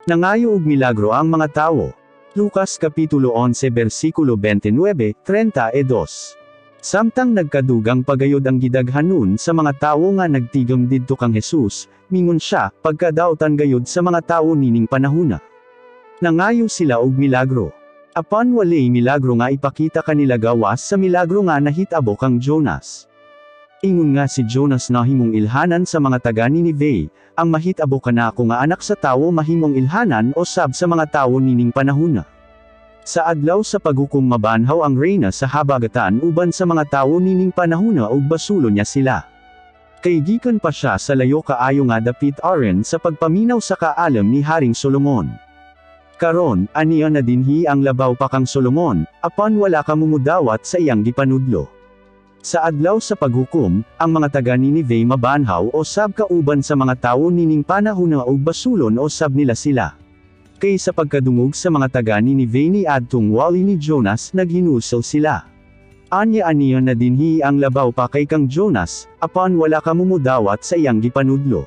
Nangayo og milagro ang mga tawo. Lucas Kapitulo 11 versikulo 29, 32. Samtang nagkadugang pagayod ang gidaghanon sa mga tawo nga nagtigom didto kang Jesus, mingon siya, "Pagkadautan gayud sa mga tawo nining panahuna. Nangayo sila og milagro. Apan walay milagro nga ipakita kanila gawas sa milagro nga nahitabo kang Jonas. Ingon nga si Jonas nahimong ilhanan sa mga taga Nineveh, ang mahitabo kanako nga Anak sa Tawo mahimong ilhanan osab sa mga tawo nining panahuna. Sa Adlaw sa Paghukom mabanhaw ang reyna sa habagatan uban sa mga tawo nining panahuna ug basulo niya sila. Kay gikan pa siya sa layo kaayo nga dapit aron sa pagpaminaw sa kaalam ni Haring Solomon. Karon, aniya na dinhi ang labaw pa kang Solomon, apan wala kamo modawat sa iyang gipanudlo. Sa Adlaw sa Paghukom, ang mga taga Nineveh mabanhaw osab kauban sa mga tawo nining panahuna ug basulon osab nila sila. Kay sa pagkadungog sa mga taga Nineveh ni adtong wali ni Jonas, naghinulsol sila. Anya aniya na dinhi ang labaw pa kay kang Jonas, apan wala kamo modawat sa iyang gipanudlo."